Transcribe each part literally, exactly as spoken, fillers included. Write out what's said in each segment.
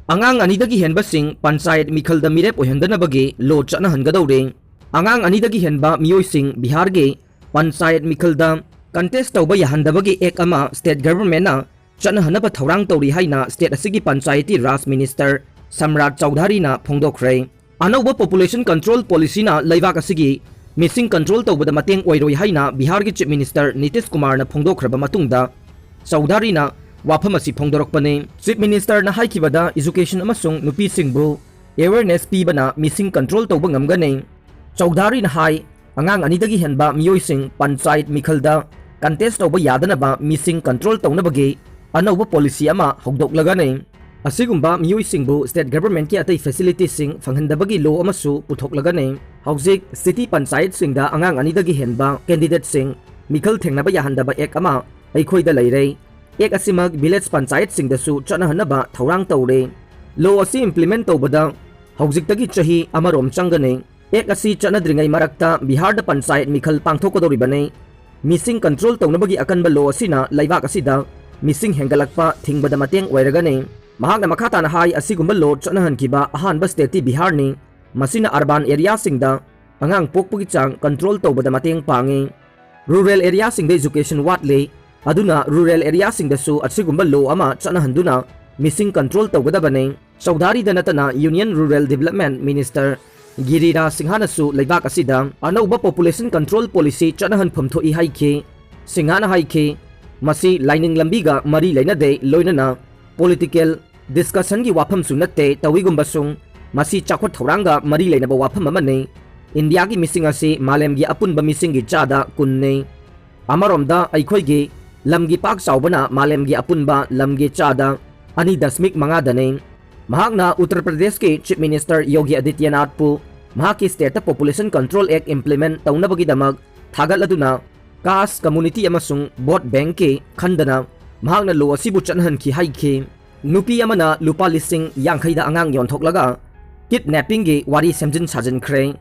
ꯑꯉꯥꯡ ꯑꯅꯤꯗꯒꯤ ꯍꯦꯟꯕꯁꯤꯡ ꯄꯟꯆꯥꯌꯠ ꯃꯤꯈꯜꯗ ꯃꯤꯔꯦꯞ ꯑꯣꯏꯍꯟꯗꯅꯕꯒꯤ ꯂꯣ ꯆꯠꯅꯍꯟꯒꯗꯧꯔꯦ꯫ ꯑꯉꯥꯡ ꯑꯅꯤꯗꯒꯤ ꯍꯦꯟꯕ ꯃꯤꯑꯣꯏꯁꯤꯡ ꯕꯤꯍꯥꯔꯒꯤ ꯄꯟꯆꯥꯌꯠ ꯃꯤꯈꯜꯗ ꯀꯟꯇꯦꯁ ꯇꯧꯕ ꯌꯥꯍꯟꯗꯕꯒꯤ ꯑꯦꯛ ꯑꯃ ꯁ꯭ꯇꯦꯠ ꯒꯚꯔꯟꯃꯦꯟꯠꯅ ꯆꯠꯅꯍꯟꯅꯕ ꯊꯧꯔꯥꯡ ꯇꯧꯔꯤ ꯍꯥꯏꯅ ꯁ꯭ꯇꯦꯠ ꯑꯁꯤꯒꯤ ꯄꯟꯆꯥꯌꯇꯤ ꯔꯥꯖ ꯃꯤꯅꯤꯁꯇꯔ ꯁꯝꯔꯥꯖ ꯆꯧꯙꯥꯔꯤꯅ ꯐꯣꯡꯗꯣꯛꯈ꯭ꯔꯦ꯫ ꯑꯅꯧꯕ ꯄꯣꯄꯨꯂꯦꯁꯟ ꯀꯟꯇ꯭ꯔꯣꯜ ꯄꯣꯂꯤꯁꯤꯅ ꯂꯩꯕꯥꯛ ꯑꯁꯤꯒꯤ ꯃꯤꯁꯤꯡ ꯀꯟꯇ꯭ꯔꯣꯜ ꯇꯧꯕꯗ ꯃꯇꯦꯡ ꯑꯣꯏꯔꯣꯏ ꯍꯥꯏꯅ ꯕꯤꯍꯥꯔꯒꯤ ꯆꯤꯐ ꯃꯤꯅꯤꯁꯇꯔ ꯅꯤꯇꯤꯁ ꯀꯨꯃꯥꯔꯅ ꯐꯣꯡꯗꯣꯛꯈ꯭ꯔꯕ ꯃꯇꯨꯡꯗ ꯆꯧꯙꯥꯔꯤꯅ ꯋꯥꯐꯝ ꯑꯁꯤ ꯐꯣꯡꯗꯣꯔꯛꯄꯅꯤ꯫ ꯆꯤꯐ ꯃꯤꯅꯤꯁꯇꯔꯅ ꯍꯥꯏꯈꯤꯕꯗ ꯏꯖꯨꯀꯦꯁꯟ ꯑꯃꯁꯨꯡ ꯅꯨꯄꯤꯁꯤꯡꯕꯨ ꯑꯦꯋꯦꯔꯅꯦꯁ ꯄꯤꯕꯅ ꯃꯤꯁꯤꯡ ꯀꯟꯇ꯭ꯔꯣꯜ ꯇꯧꯕ ꯉꯝꯒꯅꯤ꯫ ꯆꯧꯙꯥꯔꯤꯅ ꯍꯥꯏ, ꯑꯉꯥꯡ ꯑꯅꯤꯗꯒꯤ ꯍꯦꯟꯕ ꯃꯤꯑꯣꯏꯁꯤꯡ ꯄꯟꯆꯥꯌꯠ ꯃꯤꯈꯜꯗ ꯀꯟꯇꯦꯁ ꯇꯧꯕ ꯌꯥꯗꯅꯕ ꯃꯤꯁꯤꯡ ꯀꯟꯇ꯭ꯔꯣꯜ ꯇꯧꯅꯕꯒꯤ ꯑꯅꯧꯕ ꯄꯣꯂꯤꯁꯤ ꯑꯃ ꯍꯧꯗꯣꯛꯂꯒꯅꯤ꯫ ꯑꯁꯤꯒꯨꯝꯕ ꯃꯤꯑꯣꯏꯁꯤꯡꯕꯨ ꯁ꯭ꯇꯦꯠ ꯒꯚꯔꯟꯃꯦꯟꯠꯀꯤ ꯑꯇꯩ ꯐꯦꯁꯤꯂꯤꯇꯤꯁꯤꯡ ꯐꯪꯍꯟꯗꯕꯒꯤ ꯂꯣ ꯑꯃꯁꯨ ꯄꯨꯊꯣꯛꯂꯒꯅꯤ꯫ ꯍꯧꯖꯤꯛ ꯁꯤꯇꯤ ꯄꯟꯆꯥꯌꯠꯁꯤꯡꯗ ꯑꯉꯥꯡ ꯑꯅꯤꯗꯒꯤ ꯍꯦꯟꯕ ꯀꯦꯟꯗꯤꯗꯦꯠꯁꯤꯡ ꯃꯤꯈꯜ ꯊꯦꯡꯅꯕ ꯌꯥꯍꯟꯗꯕ ꯑꯦꯛ ꯑꯃ ꯑꯩꯈꯣꯏꯗ ꯂꯩꯔꯦ꯫ ꯑꯦꯛ ꯑꯁꯤꯃꯛ ꯚꯤꯂꯦꯖ ꯄꯟꯆꯥꯌꯠꯁꯤꯡꯗꯁꯨ ꯆꯠꯅꯍꯟꯅꯕ ꯊꯧꯔꯥꯡ ꯇꯧꯔꯦ꯫ ꯂꯣ ꯑꯁꯤ ꯏꯝꯄ꯭ꯂꯤꯃꯦꯟꯠ ꯇꯧꯕꯗ ꯍꯧꯖꯤꯛꯇꯒꯤ ꯆꯍꯤ ꯑꯃꯔꯣꯝ ꯆꯪꯒꯅꯤ꯫ ꯑꯦꯛ ꯑꯁꯤ ꯆꯠꯅꯗ꯭ꯔꯤꯉꯩ ꯃꯔꯛꯇ ꯕꯤꯍꯥꯔꯗ ꯄꯟꯆꯥꯌꯠ ꯃꯤꯈꯜ ꯄꯥꯡꯊꯣꯛꯀꯗꯧꯔꯤꯕꯅꯤ꯫ ꯃꯤꯁꯤꯡ ꯀꯟꯇ꯭ꯔꯣꯜ ꯇꯧꯅꯕꯒꯤ ꯑꯀꯟꯕ ꯂꯣ ꯑꯁꯤꯅ ꯂꯩꯕꯥꯛ ꯑꯁꯤꯗ ꯃꯤꯁꯤꯡ ꯍꯦꯟꯒꯠꯂꯛꯄ ꯊꯤꯡꯕꯗ ꯃꯇꯦꯡ ꯑꯣꯏꯔꯒꯅꯤ꯫ ꯃꯍꯥꯛꯅ ꯃꯈꯥ ꯇꯥꯅ ꯍꯥꯏ, ꯑꯁꯤꯒꯨꯝꯕ ꯂꯣ ꯆꯠꯅꯍꯟꯈꯤꯕ ꯑꯍꯥꯟꯕ ꯁ꯭ꯇꯦꯠꯇꯤ ꯕꯤꯍꯥꯔꯅꯤ꯫ ꯃꯁꯤꯅ ꯑꯔꯕꯥꯟ ꯑꯦꯔꯤꯌꯥꯁꯤꯡꯗ ꯑꯉꯥꯡ ꯄꯣꯛꯄꯒꯤ ꯆꯥꯡ ꯀꯟꯇ꯭ꯔꯣꯜ ꯇꯧꯕꯗ ꯃꯇꯦꯡ ꯄꯥꯡꯉꯤ꯫ ꯔꯨꯔꯦꯜ ꯑꯦꯔꯤꯌꯥꯁꯤꯡꯗ ꯏꯖꯨꯀꯦꯁꯟ ꯋꯥꯠꯂꯤ, ꯑꯗꯨꯅ ꯔꯨꯔꯦꯜ ꯑꯦꯔꯤꯌꯥꯁꯤꯡꯗꯁꯨ ꯑꯁꯤꯒꯨꯝꯕ ꯂꯣ ꯑꯃ ꯆꯠꯅꯍꯟꯗꯨꯅ ꯃꯤꯁꯤꯡ ꯀꯟꯇ꯭ꯔꯣꯜ ꯇꯧꯒꯗꯕꯅꯤ꯫ ꯆꯧꯙꯥꯔꯤꯗ ꯅꯠꯇꯅ ꯌꯨꯅꯤꯌꯟ ꯔꯨꯔꯦꯜ ꯗꯤꯕꯂꯞꯃꯦꯟꯠ ꯃꯤꯅꯤꯁꯇꯔ ꯒꯤꯔꯤꯔꯥꯖ ꯁꯤꯡꯍꯅꯁꯨ ꯂꯩꯕꯥꯛ ꯑꯁꯤꯗ ꯑꯅꯧꯕ ꯄꯣꯄꯨꯂꯦꯁꯟ ꯀꯟꯇ꯭ꯔꯣꯜ ꯄꯣꯂꯤꯁꯤ ꯆꯠꯅꯍꯟꯐꯝ ꯊꯣꯛꯏ ꯍꯥꯏꯈꯤ꯫ ꯁꯤꯡꯍꯅ ꯍꯥꯏꯈꯤ, ꯃꯁꯤ ꯂꯥꯏꯅꯤꯡ ꯂꯝꯕꯤꯒ ꯃꯔꯤ ꯂꯩꯅꯗꯦ, ꯂꯣꯏꯅꯅ ꯄꯣꯂꯤꯇꯤꯀꯦꯜ ꯗꯤꯁꯀꯁꯟꯒꯤ ꯋꯥꯐꯝꯁꯨ ꯅꯠꯇꯦ, ꯇꯧꯏꯒꯨꯝꯕꯁꯨꯡ ꯃꯁꯤ ꯆꯥꯎꯈꯠ ꯊꯧꯔꯥꯡꯒ ꯃꯔꯤ ꯂꯩꯅꯕ ꯋꯥꯐꯝ ꯑꯃꯅꯤ꯫ ꯏꯟꯗꯤꯌꯥꯒꯤ ꯃꯤꯁꯤꯡ ꯑꯁꯤ ꯃꯥꯂꯦꯝꯒꯤ ꯑꯄꯨꯟꯕ ꯃꯤꯁꯤꯡꯒꯤ ꯆꯥꯗ ꯀꯨꯟꯅꯤ꯫ ꯑꯃꯔꯣꯝꯗ ꯑꯩꯈꯣꯏꯒꯤ ꯂꯝꯒꯤ ꯄꯥꯛ ꯆꯥꯎꯕꯅ ꯃꯥꯂꯦꯝꯒꯤ ꯑꯄꯨꯟꯕ ꯂꯝꯒꯤ ꯆꯥꯗ ꯑꯅꯤ ꯗꯁꯃꯤꯛ ꯃꯉꯥꯗꯅꯤ꯫ ꯃꯍꯥꯛꯅ ꯎꯠꯇꯔ ꯄ꯭ꯔꯗꯦꯁꯀꯤ ꯆꯤꯐ ꯃꯤꯅꯤꯁꯇꯔ ꯌꯣꯒꯤ ꯑꯗꯤꯇ꯭ꯌꯅꯥꯊꯄꯨ ꯃꯍꯥꯛꯀꯤ ꯁ꯭ꯇꯦꯠꯇ ꯄꯣꯄꯨꯂꯦꯁꯟ ꯀꯟꯇ꯭ꯔꯣꯜ ꯑꯦꯛ ꯏꯝꯄ꯭ꯂꯤꯃꯦꯟꯠ ꯇꯧꯅꯕꯒꯤꯗꯃꯛ ꯊꯥꯒꯠꯂꯗꯨꯅ ꯀꯥꯁ ꯀꯝꯃꯨꯅꯤꯇꯤ ꯑꯃꯁꯨꯡ ꯚꯣꯠ ꯕꯦꯡꯛꯀꯤ ꯈꯟꯗꯅ ꯃꯍꯥꯛꯅ ꯂꯣ ꯑꯁꯤꯕꯨ ꯆꯠꯅꯍꯟꯈꯤ ꯍꯥꯏꯈꯤ꯫ ꯅꯨꯄꯤ ꯑꯃꯅ ꯂꯨꯄꯥ ꯂꯤꯁꯤꯡ ꯌꯥꯡꯈꯩꯗ ꯑꯉꯥꯡ ꯌꯣꯟꯊꯣꯛꯂꯒ ꯀꯤꯗꯅꯦꯄꯤꯡꯒꯤ ꯋꯥꯔꯤ ꯁꯦꯝꯖꯤꯟ ꯁꯥꯖꯤꯟꯈ꯭ꯔꯦ꯫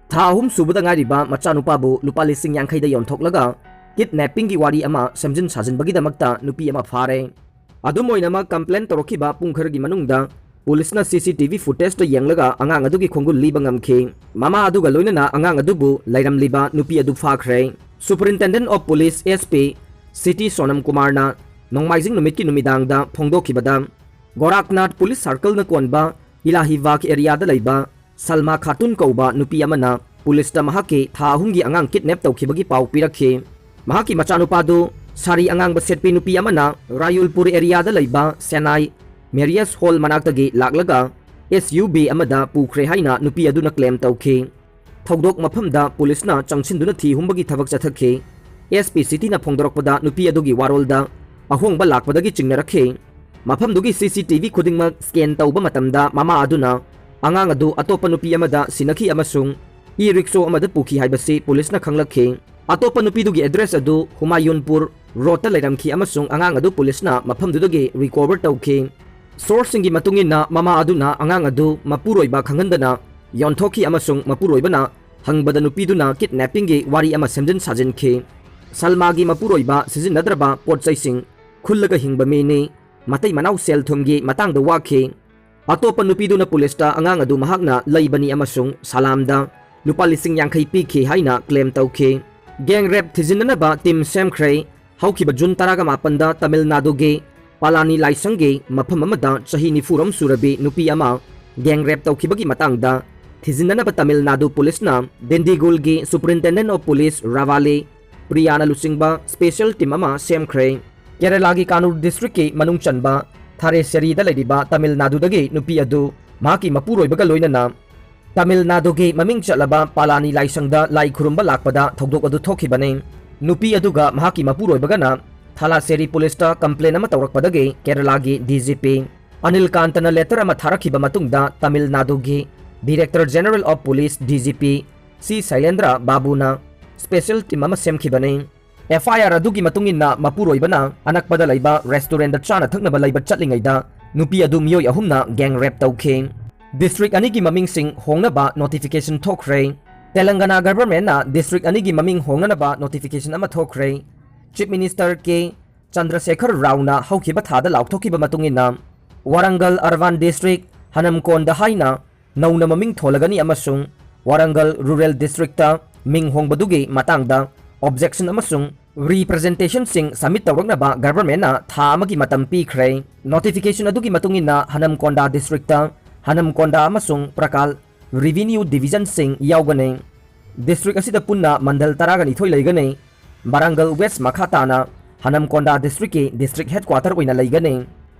ꯊꯥ ꯑꯍꯨꯝ ꯁꯨꯕꯗ ꯉꯥꯏꯔꯤꯕ ꯃꯆꯥꯅꯨꯄꯥꯕꯨ ꯂꯨꯄꯥ ꯂꯤꯁꯤꯡ ꯌꯥꯡꯈꯩꯗ ꯌꯣꯟꯊꯣꯛꯂꯒ ꯀꯤꯗꯅꯦꯄꯤꯡꯒꯤ ꯋꯥꯔꯤ ꯑꯃ ꯁꯦꯝꯖꯤꯟ ꯁꯥꯖꯤꯟꯕꯒꯤꯗꯃꯛꯇ ꯅꯨꯄꯤ ꯑꯃ ꯐꯥꯔꯦ꯫ ꯑꯗꯨꯝ ꯑꯣꯏꯅꯃꯛ, ꯀꯝꯄ꯭ꯂꯦꯟ ꯇꯧꯔꯛꯈꯤꯕ ꯄꯨꯡ ꯈꯔꯒꯤ ꯃꯅꯨꯡꯗ ꯄꯨꯂꯤꯁꯅ C C T V footage-ꯇ ꯌꯦꯡꯂꯒ ꯑꯉꯥꯡ ꯑꯗꯨꯒꯤ ꯈꯣꯡꯒꯨꯜ ꯂꯤꯕ ꯉꯝꯈꯤ꯫ ꯃꯃꯥ ꯑꯗꯨꯒ ꯂꯣꯏꯅꯅ ꯑꯉꯥꯡ ꯑꯗꯨꯕꯨ ꯂꯩꯔꯝꯂꯤꯕ ꯅꯨꯄꯤ ꯑꯗꯨ ꯐꯥꯈ꯭ꯔꯦ꯫ Superintendent of Police, S P, City Sonam ꯀꯨꯃꯥꯔꯅ ꯅꯣꯡꯃꯥꯏꯖꯤꯡ ꯅꯨꯃꯤꯠꯀꯤ ꯅꯨꯃꯤꯗꯥꯡꯗ ꯐꯣꯡꯗꯣꯛꯈꯤꯕꯗ, ꯒꯣꯔꯥꯈꯅꯥꯊ ꯄꯨꯂꯤꯁ ꯁꯥꯔꯀꯜꯅ ꯀꯣꯟꯕ ꯏꯂꯥꯍꯤꯕꯥꯒ ꯑꯦꯔꯤꯌꯥꯗ ꯂꯩꯕ ꯁꯜꯃꯥ ꯈꯥꯇꯨꯟ ꯀꯧꯕ ꯅꯨꯄꯤ ꯑꯃꯅ ꯄꯨꯂꯤꯁꯇ ꯃꯍꯥꯛꯀꯤ ꯊꯥ ꯑꯍꯨꯝꯒꯤ ꯑꯉꯥꯡ ꯀꯤꯗꯅꯦꯞ ꯇꯧꯈꯤꯕꯒꯤ ꯄꯥꯎ ꯄꯤꯔꯛꯈꯤ꯫ ꯃꯍꯥꯛꯀꯤ ꯃꯆꯥꯅꯨꯄꯥꯗꯨ ꯁꯥꯔꯤ ꯑꯉꯥꯡꯕ ꯁꯦꯠꯄꯤ ꯅꯨꯄꯤ ꯑꯃꯅ ꯔꯥꯌꯨꯜꯄꯨꯔ ꯑꯦꯔꯤꯌꯥꯗ ꯂꯩꯕ ꯁꯦꯅꯥꯏ ꯃꯦꯔꯤꯌꯁ ꯍꯣꯜ ꯃꯅꯥꯛꯇꯒꯤ ꯂꯥꯛꯂꯒ S U V ꯑꯃꯗ ꯄꯨꯈ꯭ꯔꯦ ꯍꯥꯏꯅ ꯅꯨꯄꯤ ꯑꯗꯨꯅ ꯀ꯭ꯂꯦꯝ ꯇꯧꯈꯤ꯫ ꯊꯧꯗꯣꯛ ꯃꯐꯝꯗ ꯄꯨꯂꯤꯁꯅ ꯆꯪꯁꯤꯟꯗꯨꯅ ꯊꯤ ꯍꯨꯝꯕꯒꯤ ꯊꯕꯛ ꯆꯠꯊꯈꯤ꯫ S P Cityꯅ ꯐꯣꯡꯗꯣꯔꯛꯄꯗ ꯅꯨꯄꯤ ꯑꯗꯨꯒꯤ ꯋꯥꯔꯣꯜꯗ ꯑꯍꯣꯡꯕ ꯂꯥꯛꯄꯗꯒꯤ ꯆꯤꯡꯅꯔꯛꯈꯤ꯫ ꯃꯐꯝꯗꯨꯒꯤ C C T V ꯈꯨꯗꯤꯡꯃꯛ scan ꯇꯧꯕ ꯃꯇꯝꯗ ꯃꯃꯥ ꯑꯗꯨꯅ ꯑꯉꯥꯡ ꯑꯗꯨ ꯑꯇꯣꯞꯄ ꯅꯨꯄꯤ ꯑꯃꯗ ꯁꯤꯟꯅꯈꯤ ꯑꯃꯁꯨꯡ e-rickshaw ꯑꯃꯗ ꯄꯨꯈꯤ ꯍꯥꯏꯕꯁꯤ ꯄꯨꯂꯤꯁꯅ ꯈꯪꯂꯛꯈꯤ꯫ ꯑꯇꯣꯞꯄ ꯅꯨꯄꯤꯗꯨꯒꯤ address ꯑꯗꯨ ꯍꯨꯃꯥꯌꯨꯟꯄꯨꯔ ꯔꯣꯗꯇ ꯂꯩꯔꯝꯈꯤ ꯑꯃꯁꯨꯡ ꯑꯉꯥꯡ ꯑꯗꯨ ꯄꯨꯂꯤꯁꯅ ꯃꯐꯝꯗꯨꯗꯒꯤ recover ꯇꯧꯈꯤ꯫ Source-ꯁꯤꯡꯒꯤ ꯃꯇꯨꯡ ꯏꯟꯅ, ꯃꯃꯥ ꯑꯗꯨꯅ ꯑꯉꯥꯡ ꯑꯗꯨ ꯃꯄꯨꯔꯣꯏꯕ ꯈꯪꯍꯟꯗꯅ ꯌꯣꯟꯊꯣꯛꯈꯤ ꯑꯃꯁꯨꯡ ꯃꯄꯨꯔꯣꯏꯕꯅ ꯍꯪꯕꯗ ꯅꯨꯄꯤꯗꯨꯅ kidnapping-ꯒꯤ ꯋꯥꯔꯤ ꯑꯃ ꯁꯦꯝꯖꯤꯟ ꯁꯥꯖꯤꯟꯈꯤ꯫ ꯁꯜꯃꯥꯒꯤ ꯃꯄꯨꯔꯣꯏꯕ ꯁꯤꯖꯤꯟꯅꯗ꯭ꯔꯕ ꯄꯣꯠ ꯆꯩꯁꯤꯡ ꯈꯨꯜꯂꯒ ꯍꯤꯡꯕ ꯃꯤꯅꯤ꯫ ꯃꯇꯩ ꯃꯅꯥꯎ ꯁꯦꯜ ꯊꯨꯝꯒꯤ ꯃꯇꯥꯡꯗ ꯋꯥꯈꯤ꯫ ꯑꯇꯣꯞꯄ ꯅꯨꯄꯤꯗꯨꯅ ꯄꯨꯂꯤꯁꯇ ꯑꯉꯥꯡ ꯑꯗꯨ ꯃꯍꯥꯛꯅ ꯂꯩꯕꯅꯤ ꯑꯃꯁꯨꯡ ꯁꯂꯥꯝꯗ ꯂꯨꯄꯥ ꯂꯤꯁꯤꯡ ꯌꯥꯡꯈꯩ ꯄꯤꯈꯤ ꯍꯥꯏꯅ claim ꯇꯧꯈꯤ꯫ Gang rape ꯊꯤꯖꯤꯟꯅꯅꯕ team ꯁꯦꯝꯈ꯭ꯔꯦ꯫ ꯍꯧꯈꯤꯕ June ꯇꯔꯥꯒ ꯃꯥꯄꯟꯗ ꯇꯥꯃꯤꯜ ꯅꯥꯗꯨꯒꯤ ꯄꯥꯂꯥꯅꯤ ꯂꯥꯏꯁꯪꯒꯤ ꯃꯐꯝ ꯑꯃꯗ ꯆꯍꯤ ꯅꯤꯐꯨ ꯔꯣꯝ ꯁꯨꯔꯕꯤ ꯅꯨꯄꯤ ꯑꯃ gang rape ꯇꯧꯈꯤꯕꯒꯤ ꯃꯇꯥꯡꯗ ꯊꯤꯖꯤꯟꯅꯅꯕ ꯇꯥꯃꯤꯜ ꯅꯥꯗꯨ ꯄꯨꯂꯤꯁꯅ ꯗꯤꯟꯗꯤꯒꯨꯜꯒꯤ Superintendent of Police ꯔꯥꯚꯥꯂꯤ ꯄ꯭ꯔꯤꯌꯥꯅ ꯂꯨꯆꯤꯡꯕ special team ꯑꯃ ꯁꯦꯝꯈ꯭ꯔꯦ꯫ ꯀꯦꯔꯂꯥꯒꯤ ꯀꯥꯅꯨꯔ district-ꯀꯤ ꯃꯅꯨꯡ ꯆꯟꯕ ꯊꯥꯔꯦꯁꯦꯔꯤꯗ ꯂꯩꯔꯤꯕ ꯇꯥꯃꯤꯜ ꯅꯥꯗꯨꯗꯒꯤ ꯅꯨꯄꯤ ꯑꯗꯨ ꯃꯍꯥꯛꯀꯤ ꯃꯄꯨꯔꯣꯏꯕꯒ ꯂꯣꯏꯅꯅ ꯇꯥꯃꯤꯜ ꯅꯥꯗꯨꯒꯤ ꯃꯃꯤꯡ ꯆꯠꯂꯕ ꯄꯥꯂꯥꯅꯤ ꯂꯥꯏꯁꯪꯗ ꯂꯥꯏ ꯈꯨꯔꯨꯝꯕ ꯂꯥꯛꯄꯗ ꯊꯧꯗꯣꯛ ꯑꯗꯨ ꯊꯣꯛꯈꯤꯕꯅꯤ꯫ ꯅꯨꯄꯤ ꯑꯗꯨꯒ ꯃꯍꯥꯛꯀꯤ ꯃꯄꯨꯔꯣꯏꯕꯒꯅ ꯊꯥꯂꯥꯁꯦꯔꯤ ꯄꯨꯂꯤꯁꯇ complain ꯑꯃ ꯇꯧꯔꯛꯄꯗꯒꯤ ꯀꯦꯔꯂꯥꯒꯤ D G P Anil ꯀꯥꯟꯇꯅ letter ꯑꯃ ꯊꯥꯔꯛꯈꯤꯕ ꯃꯇꯨꯡꯗ ꯇꯥꯃꯤꯜ ꯅꯥꯗꯨꯒꯤ Director General of Police, D G P, ꯁꯤ ꯁꯩꯂꯦꯟꯗ꯭ꯔ ꯕꯥꯕꯨꯅ special team ꯑꯃ ꯁꯦꯝꯈꯤꯕꯅꯤ꯫ F I R ꯑꯗꯨꯒꯤ ꯃꯇꯨꯡ ꯏꯟꯅ ꯃꯄꯨꯔꯣꯏꯕꯅ ꯑꯅꯛꯄꯗ ꯂꯩꯕ restaurant-ꯇ ꯆꯥꯅ ꯊꯛꯅꯕ ꯂꯩꯕ ꯆꯠꯂꯤꯉꯩꯗ ꯅꯨꯄꯤ ꯑꯗꯨ ꯃꯤꯑꯣꯏ ꯑꯍꯨꯝꯅ gang rape ꯇꯧꯈꯤ꯫ District ꯑꯅꯤꯒꯤ ꯃꯃꯤꯡꯁꯤꯡ ꯍꯣꯡꯅꯕ notification ꯊꯣꯛꯈ꯭ꯔꯦ꯫ ꯇꯦꯂꯪꯒꯅꯥ government-ꯅ district ꯑꯅꯤꯒꯤ ꯃꯃꯤꯡ ꯍꯣꯡꯅꯅꯕ notification ꯑꯃ ꯊꯣꯛꯈ꯭ꯔꯦ꯫ Chief Minister K ꯆꯟꯗ꯭ꯔꯁꯦꯈꯔ ꯔꯥꯎꯅ ꯍꯧꯈꯤꯕ ꯊꯥꯗ ꯂꯥꯎꯊꯣꯛꯈꯤꯕ ꯃꯇꯨꯡ ꯏꯟꯅ, ꯋꯥꯔꯪꯒꯜ Urban District ꯍꯅꯝꯀꯣꯟꯗ ꯍꯥꯏꯅ ꯅꯧꯅ ꯃꯃꯤꯡ ꯊꯣꯜꯂꯒꯅꯤ ꯑꯃꯁꯨꯡ ꯋꯥꯔꯪꯒꯜ Rural Districtꯇ ꯃꯤꯡ ꯍꯣꯡꯕꯗꯨꯒꯤ ꯃꯇꯥꯡꯗ objection ꯑꯃꯁꯨꯡ representationꯁꯤꯡ submit ꯇꯧꯔꯛꯅꯕ governmentꯅ ꯊꯥ ꯑꯃꯒꯤ ꯃꯇꯝ ꯄꯤꯈ꯭ꯔꯦ꯫ Notification ꯑꯗꯨꯒꯤ ꯃꯇꯨꯡ ꯏꯟꯅ ꯍꯅꯝꯀꯣꯟꯗꯥ districtꯇ ꯍꯅꯝꯀꯣꯟꯗꯥ ꯑꯃꯁꯨꯡ ꯄ꯭ꯔꯀꯥꯜ revenue divisionꯁꯤꯡ ꯌꯥꯎꯒꯅꯤ꯫ District ꯑꯁꯤꯗ ꯄꯨꯟꯅ ꯃꯟꯗꯜ ꯇꯔꯥꯒ ꯅꯤꯊꯣꯏ ꯂꯩꯒꯅꯤ꯫ ꯕꯔꯥꯡꯒꯜ West ꯃꯈꯥ ꯇꯥꯅ ꯍꯅꯝꯀꯣꯟꯗꯥ districtꯀꯤ district headquarter ꯑꯣꯏꯅ ꯂꯩꯒꯅꯤ꯫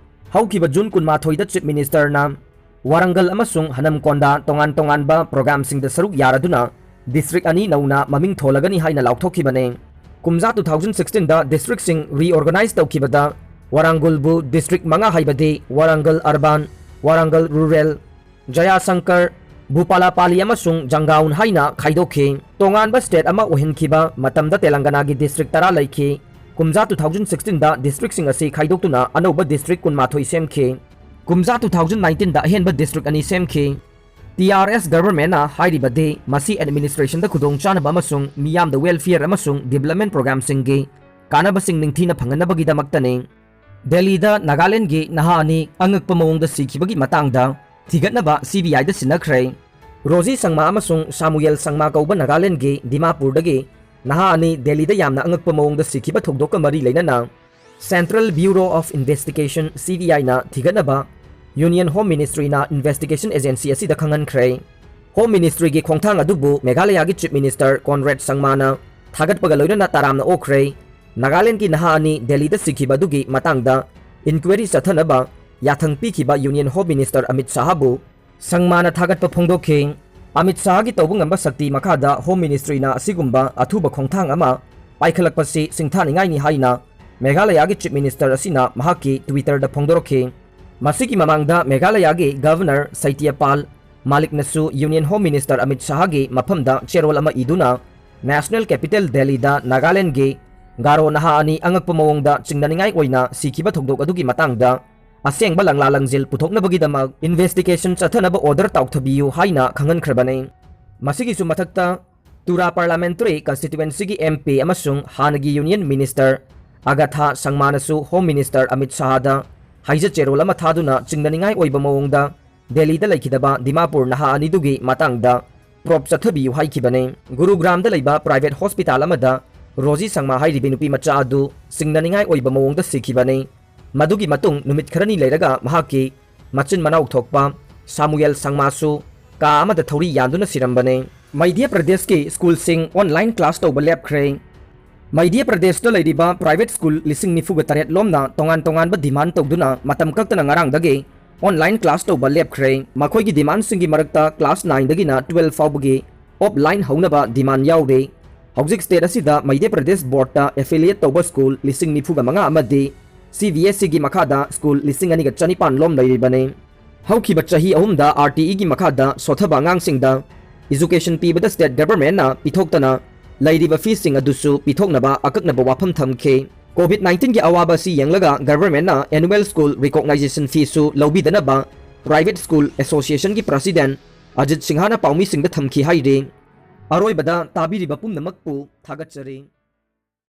ꯍꯧꯈꯤꯕ June ꯀꯨꯟꯃꯥꯊꯣꯏꯗ Chief Ministerꯅ ꯋꯥꯔꯪꯒꯜ ꯑꯃꯁꯨꯡ ꯍꯅꯝꯀꯣꯟꯗꯥ ꯇꯣꯉꯥꯟ ꯇꯣꯉꯥꯟꯕ programꯁꯤꯡꯗ ꯁꯔꯨꯛ ꯌꯥꯔꯗꯨꯅ district ꯑꯅꯤ ꯅꯧꯅ ꯃꯃꯤꯡ ꯊꯣꯜꯂꯒꯅꯤ ꯍꯥꯏꯅ ꯂꯥꯎꯊꯣꯛꯈꯤꯕꯅꯤ꯫ ꯀꯨꯝꯖꯥ two thousand sixteenꯗ districtꯁꯤꯡ reorganize ꯇꯧꯈꯤꯕꯗ ꯋꯥꯔꯥꯡꯒꯨꯜꯕꯨ district ꯃꯉꯥ ꯍꯥꯏꯕꯗꯤ ꯋꯥꯔꯥꯡꯒꯜ Urban, ꯋꯥꯔꯥꯡꯒꯜ Rural, ꯖꯌꯥꯁꯪꯀꯔ, ꯚꯨꯄꯥꯂꯥꯄꯥꯂꯤ ꯑꯃꯁꯨꯡ ꯖꯪꯒꯥꯎꯟ ꯍꯥꯏꯅ ꯈꯥꯏꯗꯣꯛꯈꯤ꯫ ꯇꯣꯉꯥꯟꯕ state ꯑꯃ ꯑꯣꯏꯍꯟꯈꯤꯕ ꯃꯇꯝꯗ ꯇꯦꯂꯪꯒꯅꯥꯒꯤ district ꯇꯔꯥ ꯂꯩꯈꯤ꯫ ꯀꯨꯝꯖꯥ two thousand sixteenꯗ districtꯁꯤꯡ ꯑꯁꯤ ꯈꯥꯏꯗꯣꯛꯇꯨꯅ ꯑꯅꯧꯕ district ꯀꯨꯟꯃꯥꯊꯣꯏ ꯁꯦꯝꯈꯤ꯫ ꯀꯨꯝꯖꯥ two thousand nineteenꯗ ꯑꯍꯦꯟꯕ district ꯑꯅꯤ ꯁꯦꯝꯈꯤ꯫ T R S governmentꯅ ꯍꯥꯏꯔꯤꯕꯗꯤ ꯃꯁꯤ administrationꯗ ꯈꯨꯗꯣꯡꯆꯥꯅꯕ ꯑꯃꯁꯨꯡ ꯃꯤꯌꯥꯝꯗ welfare ꯑꯃꯁꯨꯡ development programꯁꯤꯡꯒꯤ ꯀꯥꯟꯅꯕꯁꯤꯡ ꯅꯤꯡꯊꯤꯅ ꯐꯪꯍꯟꯅꯕꯒꯤꯗꯃꯛꯇꯅꯤ꯫ ꯗꯦꯜꯂꯤꯗ ꯅꯥꯒꯥꯂꯦꯟꯗꯒꯤ ꯅꯍꯥ ꯑꯅꯤ ꯑꯉꯛꯄ ꯃꯑꯣꯡꯗ ꯁꯤꯈꯤꯕꯒꯤ ꯃꯇꯥꯡꯗ ꯊꯤꯒꯠꯅꯕ C B Iꯗ ꯁꯤꯟꯅꯈ꯭ꯔꯦ꯫ ꯔꯣꯖꯤ ꯁꯪꯃꯥ ꯑꯃꯁꯨꯡ ꯁꯥꯃꯨꯌꯦꯜ ꯁꯪꯃꯥ ꯀꯧꯕ ꯅꯥꯒꯥꯂꯦꯟꯗꯒꯤ ꯗꯤꯃꯥꯄꯨꯔꯗꯒꯤ ꯅꯍꯥ ꯑꯅꯤ ꯗꯦꯜꯂꯤꯗ ꯌꯥꯝꯅ ꯑꯉꯛꯄ ꯃꯑꯣꯡꯗ ꯁꯤꯈꯤꯕ ꯊꯧꯗꯣꯛꯀ ꯃꯔꯤ ꯂꯩꯅꯅ Central Bureau of Investigation, C B Iꯅ ꯊꯤꯒꯠꯅꯕ Union Home Ministryꯅ investigation agency ꯑꯁꯤꯗ ꯈꯪꯍꯟꯈ꯭ꯔꯦ꯫ Home Ministryꯒꯤ ꯈꯣꯡꯊꯥꯡ ꯑꯗꯨꯕꯨ ꯃꯦꯘꯥꯂꯌꯥꯒꯤ Chief Minister Conrad ꯁꯪꯃꯥꯅ ꯊꯥꯒꯠꯄꯒ ꯂꯣꯏꯅꯅ ꯇꯔꯥꯝꯅ ꯑꯣꯛꯈ꯭ꯔꯦ꯫ ꯅꯥꯒꯥꯂꯦꯟꯗꯒꯤ ꯅꯍꯥ ꯑꯅꯤ ꯗꯦꯜꯂꯤꯗ ꯁꯤꯈꯤꯕ ꯑꯗꯨꯒꯤ ꯃꯇꯥꯡꯗ inquiry ꯆꯠꯊꯅꯕ ꯌꯥꯊꯪ ꯄꯤꯈꯤꯕ Union Home Minister ꯑꯃꯤꯠ ꯁꯥꯍꯕꯨ ꯁꯪꯃꯥꯅ ꯊꯥꯒꯠꯄ ꯐꯣꯡꯗꯣꯛꯈꯤ꯫ ꯑꯃꯤꯠ ꯁꯥꯍꯒꯤ ꯇꯧꯕ ꯉꯝꯕ ꯁꯛꯇꯤ ꯃꯈꯥꯗ Home Ministryꯅ ꯑꯁꯤꯒꯨꯝꯕ ꯑꯊꯨꯕ ꯈꯣꯡꯊꯥꯡ ꯑꯃ ꯄꯥꯏꯈꯠꯂꯛꯄꯁꯤ ꯁꯤꯡꯊꯥꯅꯤꯡꯉꯥꯏꯅꯤ ꯍꯥꯏꯅ ꯃꯦꯘꯥꯂꯌꯥꯒꯤ Chief Minister ꯑꯁꯤꯅ ꯃꯍꯥꯛꯀꯤ Twitterꯗ ꯐꯣꯡꯗꯣꯔꯛꯈꯤ꯫ ꯃꯁꯤꯒꯤ ꯃꯃꯥꯡꯗ ꯃꯦꯘꯥꯂꯌꯥꯒꯤ Governor ꯁꯩꯇ꯭ꯌ ꯄꯥꯜ ꯃꯥꯂꯤꯛꯅꯁꯨ Union Home Minister ꯑꯃꯤꯠ ꯁꯥꯍꯒꯤ ꯃꯐꯝꯗ ꯆꯦꯔꯣꯜ ꯑꯃ ꯏꯗꯨꯅ National Capital Delhiꯗ ꯅꯥꯒꯥꯂꯦꯟꯗꯒꯤ ꯒꯥꯔꯣ ꯅꯍꯥ ꯑꯅꯤ ꯑꯉꯛꯄ ꯃꯑꯣꯡꯗ ꯆꯤꯡꯅꯅꯤꯡꯉꯥꯏ ꯑꯣꯏꯅ ꯁꯤꯈꯤꯕ ꯊꯧꯗꯣꯛ ꯑꯗꯨꯒꯤ ꯃꯇꯥꯡꯗ ꯑꯁꯦꯡꯕ ꯂꯪꯂꯥ ꯂꯪꯖꯤꯜ ꯄꯨꯊꯣꯛꯅꯕꯒꯤꯗꯃꯛ investigation ꯆꯠꯊꯅꯕ order ꯇꯥꯎꯊꯕꯤꯌꯨ ꯍꯥꯏꯅ ꯈꯪꯍꯟꯈ꯭ꯔꯕꯅꯤ꯫ ꯃꯁꯤꯒꯤꯁꯨ ꯃꯊꯛꯇ ꯇꯨꯔꯥ Parliamentary Constituencyꯒꯤ M P ꯑꯃꯁꯨꯡ ꯍꯥꯟꯅꯒꯤ Union Minister ꯑꯒꯥꯊꯥ ꯁꯪꯃꯥꯅꯁꯨ Home Minister Amit ꯁꯥꯍꯗ ꯍꯥꯏꯖ ꯆꯦꯔꯣꯜ ꯑꯃ ꯊꯥꯗꯨꯅ ꯆꯤꯡꯅꯅꯤꯡꯉꯥꯏ ꯑꯣꯏꯕ ꯃꯑꯣꯡꯗ ꯗꯦꯜꯂꯤꯗ ꯂꯩꯈꯤꯗꯕ ꯗꯤꯃꯥꯄꯨꯔ ꯅꯍꯥ ꯑꯅꯤꯗꯨꯒꯤ ꯃꯇꯥꯡꯗ probe ꯆꯠꯊꯕꯤꯌꯨ ꯍꯥꯏꯈꯤꯕꯅꯤ꯫ ꯒꯨꯔꯨꯒ꯭ꯔꯥꯝꯗ ꯂꯩꯕ private hospital ꯑꯃꯗ ꯔꯣꯖꯤ ꯁꯪꯃꯥ ꯍꯥꯏꯔꯤꯕꯤ ꯅꯨꯄꯤ ꯃꯆꯥ ꯑꯗꯨ ꯆꯤꯡꯅꯅꯤꯡꯉꯥꯏ ꯑꯣꯏꯕ ꯃꯑꯣꯡꯗ ꯁꯤꯈꯤꯕꯅꯤ꯫ ꯃꯗꯨꯒꯤ ꯃꯇꯨꯡ ꯅꯨꯃꯤꯠ ꯈꯔꯅꯤ ꯂꯩꯔꯒ ꯃꯍꯥꯛꯀꯤ ꯃꯆꯤꯟ ꯃꯅꯥꯎ ꯊꯣꯛꯄ ꯁꯥꯃꯨꯌꯦꯜ ꯁꯪꯃꯥꯁꯨ ꯀꯥ ꯑꯃꯗ ꯊꯧꯔꯤ ꯌꯥꯟꯗꯨꯅ ꯁꯤꯔꯝꯕꯅꯤ꯫ ꯃꯙ꯭ꯌ ꯄ꯭ꯔꯗꯦꯁꯀꯤ ꯁ꯭ꯀꯨꯜꯁꯤꯡ online class ꯇꯧꯕ ꯂꯦꯞꯈ꯭ꯔꯦ꯫ ꯃꯙ꯭ꯌ ꯄ꯭ꯔꯗꯦꯁꯇ ꯂꯩꯔꯤꯕ private ꯁ꯭ꯀꯨꯜ ꯂꯤꯁꯤꯡ ꯅꯤꯐꯨꯒ ꯇꯔꯦꯠ ꯂꯣꯝꯅ ꯇꯣꯉꯥꯟ ꯇꯣꯉꯥꯟꯕ demand ꯇꯧꯗꯨꯅ ꯃꯇꯝ ꯀꯛꯇꯅ ꯉꯔꯥꯡꯗꯒꯤ online class ꯇꯧꯕ ꯂꯦꯞꯈ꯭ꯔꯦ꯫ ꯃꯈꯣꯏꯒꯤ demandꯁꯤꯡꯒꯤ ꯃꯔꯛꯇ class nineꯗꯒꯤꯅ twelve ꯐꯥꯎꯕꯒꯤ offline ꯍꯧꯅꯕ demand ꯌꯥꯎꯔꯤ꯫ ꯍꯧꯖꯤꯛ state ꯑꯁꯤꯗ ꯃꯙ꯭ꯌ ꯄ꯭ꯔꯗꯦꯁ ꯕꯣꯔꯗꯇ affiliate ꯇꯧꯕ ꯁ꯭ꯀꯨꯜ ꯂꯤꯁꯤꯡ ꯅꯤꯐꯨꯒ ꯃꯉꯥ ꯑꯃꯗꯤ CBSEꯒꯤ ꯃꯈꯥꯗ ꯁ꯭ꯀꯨꯜ ꯂꯤꯁꯤꯡ ꯑꯅꯤꯒ ꯆꯅꯤꯄꯥꯟ ꯂꯣꯝ ꯂꯩꯔꯤꯕꯅꯤ꯫ ꯍꯧꯈꯤꯕ ꯆꯍꯤ ꯑꯍꯨꯝꯗ RTEꯒꯤ ꯃꯈꯥꯗ ꯁꯣꯊꯕ ꯑꯉꯥꯡꯁꯤꯡꯗ education ꯄꯤꯕꯗ state governmentꯅ ꯄꯤꯊꯣꯛꯇꯅ ꯂꯩꯔꯤꯕ feesꯁꯤꯡ ꯑꯗꯨꯁꯨ ꯄꯤꯊꯣꯛꯅꯕ ꯑꯀꯛꯅꯕ ꯋꯥꯐꯝ ꯊꯝꯈꯤ꯫ COVID nineteenꯒꯤ ꯑꯋꯥꯕ ꯑꯁꯤ ꯌꯦꯡꯂꯒ governmentꯅ annual school recognition feeꯁꯨ ꯂꯧꯕꯤꯗꯅꯕ private school associationꯒꯤ president Ajit ꯁꯤꯡꯍꯅ ꯄꯥꯎꯃꯤꯁꯤꯡꯗ ꯊꯝꯈꯤ ꯍꯥꯏꯔꯤ꯫ ꯑꯔꯣꯏꯕꯗ ꯇꯥꯕꯤꯔꯤꯕ ꯄꯨꯝꯅꯃꯛꯄꯨ ꯊꯥꯒꯠꯆꯔꯤ꯫